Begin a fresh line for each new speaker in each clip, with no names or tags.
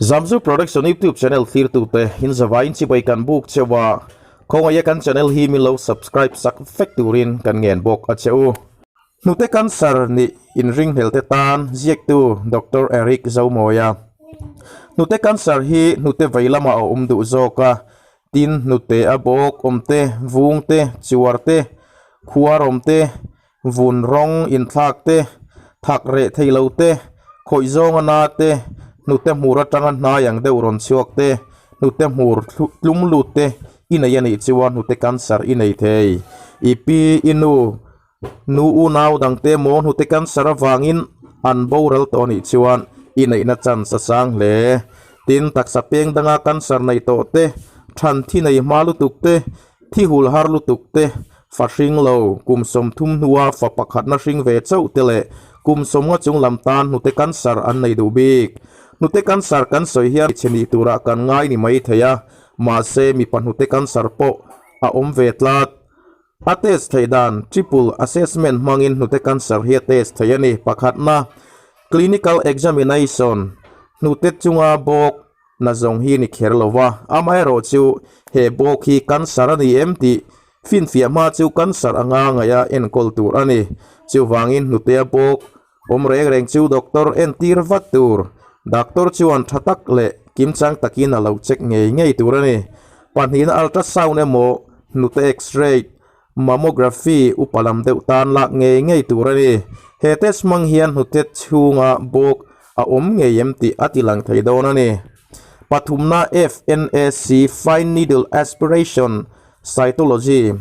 Zamzu Production YouTube channel thlirtute in zavaiin chibai kan buk cheu a, khawngaih a kan channel hi min lo subscribe sak vek turin kan ngen bawk a che u. Hnute cancer nih inringhel te tan ziaktu Doctor Eric Zomawia. Hnute cancer hi hnute vei lamah a awm duh zawk a, tin hnute a bawk awm te, vung te, chuar te, khuar awm te, vun rawng inthlak te, thak reh thei lo te, khawih zawnga na te, hnute hmur atanga hnai ang deuh rawn chhuak te, hnute hmur tlum lut te i nei a nih chuan hnute cancer i nei thei. I pi, i nu, Nu unau dangte maw hnute cancer avangin an boral tawh anih chuan i neihna chance a sang hle. Tin, taksa peng danga cancer nei tawh te, than thi nei hma lutuk te, thi hul har lutuk te, fa hring lo, kum 30 hnua fa pakhatna hring ve chauh te leh kum 50 chung lam tan hnute cancer an nei duh bik. Hnute cancer kan sawi hian chhe nih turah kan ngai ni mai thei a, mahse mipa hnute cancer pawh a awm ve tlat. A test theih dan, Triple assessment hmangin hnute cancer hi a test theih a ni. Pakhatna, Clinical examination, hnute chunga bawk na zawng hi ni kher lo va, amaherawh chu he bawk hi cancer a ni em tih finfiah hma chu cancer anga ngaih a enkawl tur a ni. Chuvangin hnutea bawk awm reng reng chu doctor entir vat tur. Doctor chuan tha tak leh kimchang takin a lo check ngei ngei tur a ni. Pahnihna ultrasound emaw hnute x-ray, mammography upa lam deuh tan lak ngei ngei tur a ni. He test hmang hian hnute chhunga bawk a awm ngei em tih a ti lang thei dawn a ni. Pathumna FNAC, Fine Needle Aspiration Cytology,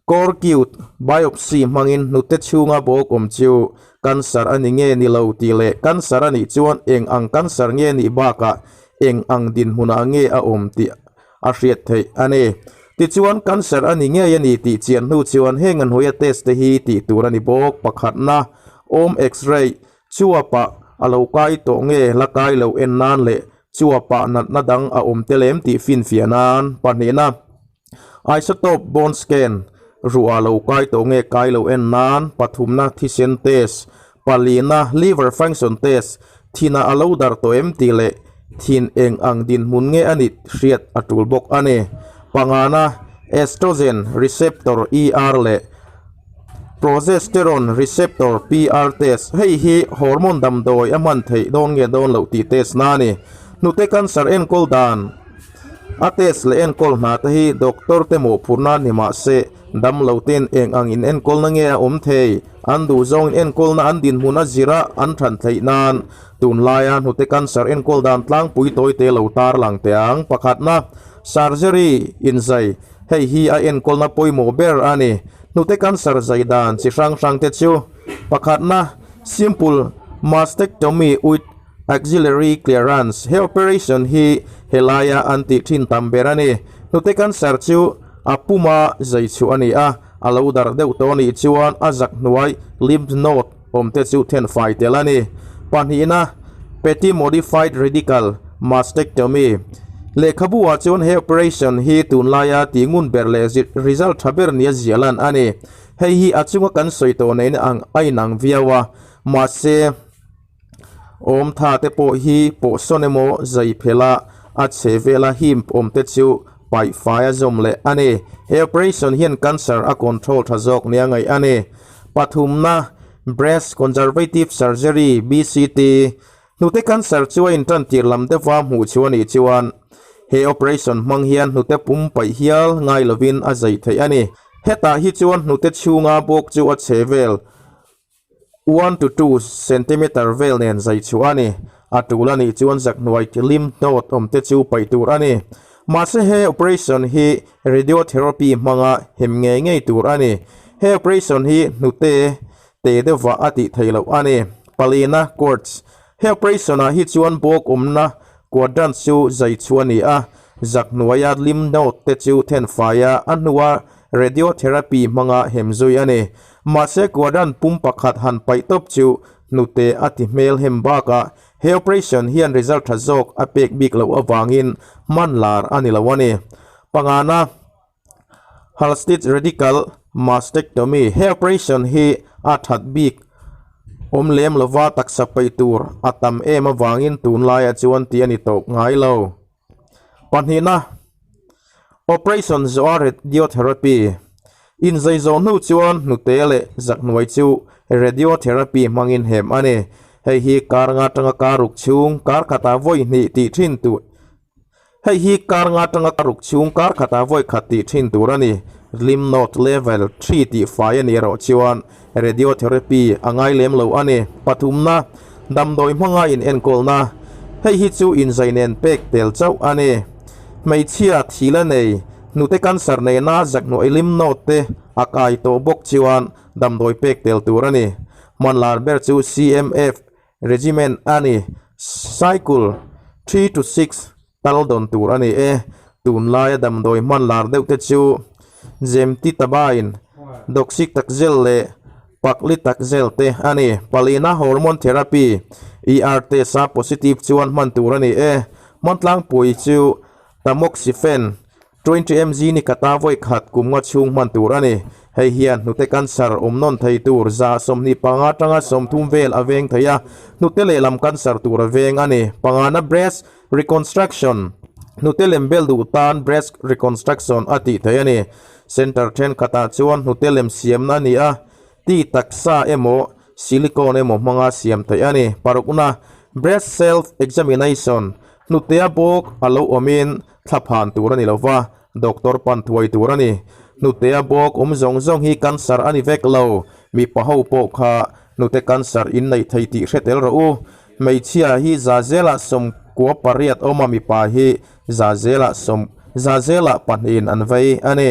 Core cute biopsy hmangin hnute chhunga bawk awm chu cancer a ni nge ni lo tih leh cancer a nih chuan eng ang cancer nge nih bakah eng ang dinhmunah nge a awm tih a hriat theih a ni. Tichuan cancer a ni ngei a ni tih chian hnu chuan heng an hawia test te hi tih tur a ni bawk. Pakhatna, awm x-ray chuapah a lo kai tawh nge la kai lo en nan leh chuapah natna dang a awm tel em tih finfiah nan. Pahnihna. Isotope bone scan, ruah lo kai tawh nge kai lo en nan, pathumna thisen test, palina liver function test, thina a lo dar tawh em tih leh thin eng ang dinhmun nge a nih hriat a tul bawk a ni. Pangana estrogen receptor, ER, leh progesterone receptor, PR, test, hei hi hormone damdawi a hman theih dawn nge dawn loh tih test na a ni. Hnute cancer enkawl dan. A test leh enkawl hna te hi doctor te mawhphurhna ni mah se, damlo ten eng ang in enkawlna nge a awm thei, an duh zawng in enkawlna an dinhmun a zir a an than theih nan tunlaia hnute cancer enkawl dan tlangpui tawi te lo tarlang teh ang. Pakhatna, surgery, inzai, hei hi a enkawlna pawimawh ber a ni. Hnute cancer zai dan chi hrang hrang te chu, pakhatna, simple mastectomy with Axillary clearance, He operation hi helaia an tih thin tam ber a ni. Hnute cancer chu a puma zai chhuah a ni a, a lo darh deuh tawh a nih chuan a zak hnuai lymph node awm te chu then fai tel a ni. Pahnihna, Petty modified radical mastectomy, Lehkhabu ah chuan he operation hi tunlaia tih ngun ber leh result tha ber nia ziah lan a ni. Hei hi a chunga kan sawi tawh nen ang a inang viau a, mahse, Awm tha te pawh hi pawhsawn emaw zai phela a chhe vela him awm te chu paih fai a zawm leh a ni. He operation hian cancer a control tha zawk nia ngaih a ni. Pathumna, Breast Conservative Surgery, BCT, Hnute cancer chu a intan tir lam deuha hmuh chu a nih chuan he operation hmang hian hnute pum paih hial ngai lovin a zai theih a ni. Hetah hi chuan hnute chhunga bawk chu a chhe vel 1 to 2 centimeter vel nen zai chhuah a ni. A tul a nih chuan zak hnuai lymph node awm te chu paih tur a ni. Mahse he operation hi radiotherapy hmanga hem ngei ngei tur a ni. He operation hi hnute te deuhva a tih theih loh a ni. Palina quartz He operation ah hi chuan bawk awmna quadrant chu zai chhuah a ni a, zak hnuaia lymph node te chu thenfai a, a hnua radiotherapy hmanga hem zui a ni. Mahse quadrant pum pakhat han paih tawp chu hnute a ti hmel hem bakah he operation hian result tha zawk a pek bik loh avangin hman lar a ni lo a ni. Pangana, Halsted radical mastectomy, He operation hi a that bik. Awm lem lova taksa peih tur a tam em avangin tunlaiah chuan tih a ni tawh ngai lo. Pahnihna, Operation zawha radiotherapy. Inzai zawh hnu chuan hnute leh zakhnuai chu radiotherapy hmangin hem a ni. Hei hi kar nga atanga kar ruk chhung kar khatah vawi hnih tih thin tur. Hei hi kar nga atanga kar ruk chhung kar khatah vawi khat tih thin tur a ni. Lymph node level thi tih fai a nih erawh chuan radiotherapy a ngai lem lo a ni. Pathumna, damdawi hmanga inenkawlna. Hei hi chu inzai nen pek tel chauh a ni. Hmeichhia thil a nei, hnute cancer nena zakhnuai lymph node te a kai tawh bawk chuan damdawi pek tel tur a ni. Hmanlar ber chu CMF Regiment a ni. Cycle 3-6 tal dawn tur a ni e. Tunlaia damdawi hman lar deuh te chu Gemtitabine, Docetaxel leh Paclitaxel te a ni. Palina hormone therapy, ER test a positive chuan hman tur a ni e. Hman tlangpui chu Tamoxifen, 20 mg ni kata vawi khat kum nga chhung hman tur a ni. Hei hian hnute cancer awm nawn thei tur 25 atanga 30 vel a veng thei a, hnute lehlam cancer tur a veng a ni. Pangana breast reconstruction, Hnute lem bel duh tan breast reconstruction a tih theih a ni. Center thenkhatah chuan hnute lem siamna a ni a, ti taksa emaw silicone emaw hmanga siam theih a ni. Parukna, breast self examination, Hnutea bawk a lo awmin thla phan tur a ni lo va, doctor pan thuai tur a ni. Hnutea bawk awm zawng zawng hi cancer a ni vek lo, mipa ho pawh kha hnute cancer in neih thei tih hre tel rawh u. Hmeichhia hi zazelah 98 awm a, mipa hi zazelah sawm zazelah pahnihin an vei a ni.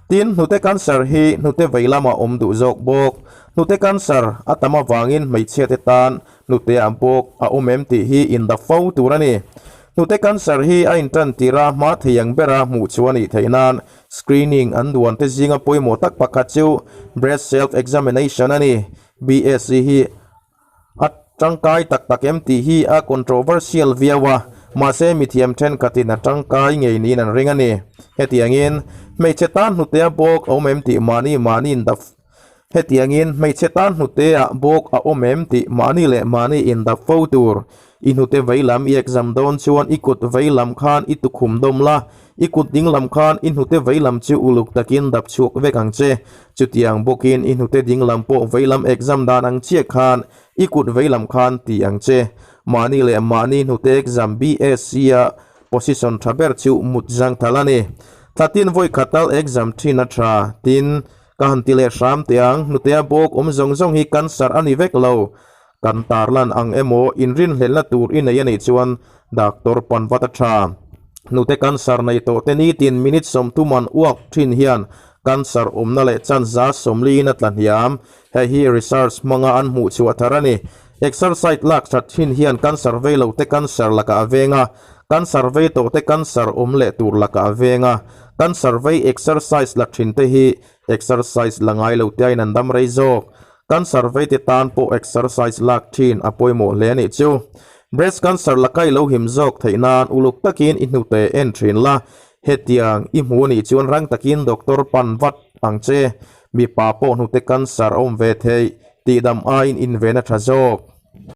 Tin, hnute cancer hi hnute vei lamah awm duh zawk bawk. Hnute cancer a tam avangin hmeichhiate tan Hnuteah bawk a awm em tih hi in dap fo tur a ni. Hnute cancer hi a intan tir a, hma thei ang bera hmuh chu a nih theih nan screening an duan te zinga pawimawh tak pakhat chu breast self examination a ni. BSE hi a tangkai tak tak em tih hi a controversial viau a, mahse mithiam thenkhatin a tangkai ngei niin an ring a ni. Hetiangin hmeichhe tan hnutea bawk a awm em tih mahni mahni in dap Hetiangin hmeichhe tan hnuteah bawk a awm em tih mahni leh mahni indap fo tur. I hnute veilam i exam dawn chuan i kut veilam khan i tukhum dawm la, i kut dinglam khan i hnute veilam chu uluk takin dap chhuak vek ang che. Chutiang bawkin i hnute dinglam pawh veilam exam dan ang chiah khan i kut veilam khan ti ang che. Mahni leh mahni hnute exam BSc-a position tha ber chu mut zangthal a ni. Thlatin vawikhat tal exam thin a tha, tin, Ka han ti leh hram teh ang, hnutea bawk awm zawng zawng hi cancer a ni vek lo. Kan tarlan ang emaw inrinhlelhna tur i nei a nih chuan doctor pan vat a tha. Hnute cancer nei tawh te nitin minute 30 an uak thin hian cancer awmna leh chance 40 in a tla hniam. Hei hi research hmanga an hmuh chhuah thar a ni. Exercise lak that thin hian cancer vei lo te cancer lakah a veng a, cancer vei tawh te cancer awm leh tur lakah a veng a. Cancer vei exercise la thin te hi exercise la ngai lo te aiin an dam rei zawk. Cancer vei te tan pawh exercise lak thin a pawimawh hle a nih chu. Breast cancer laka i lo him zawk theih nan uluk takin i hnute en thin la, hetiang i hmu a nih chuan rang takin doctor pan vat ang che. Mipa pawh hnute cancer a awm ve theih, tihdam aiin inven a tha zawk.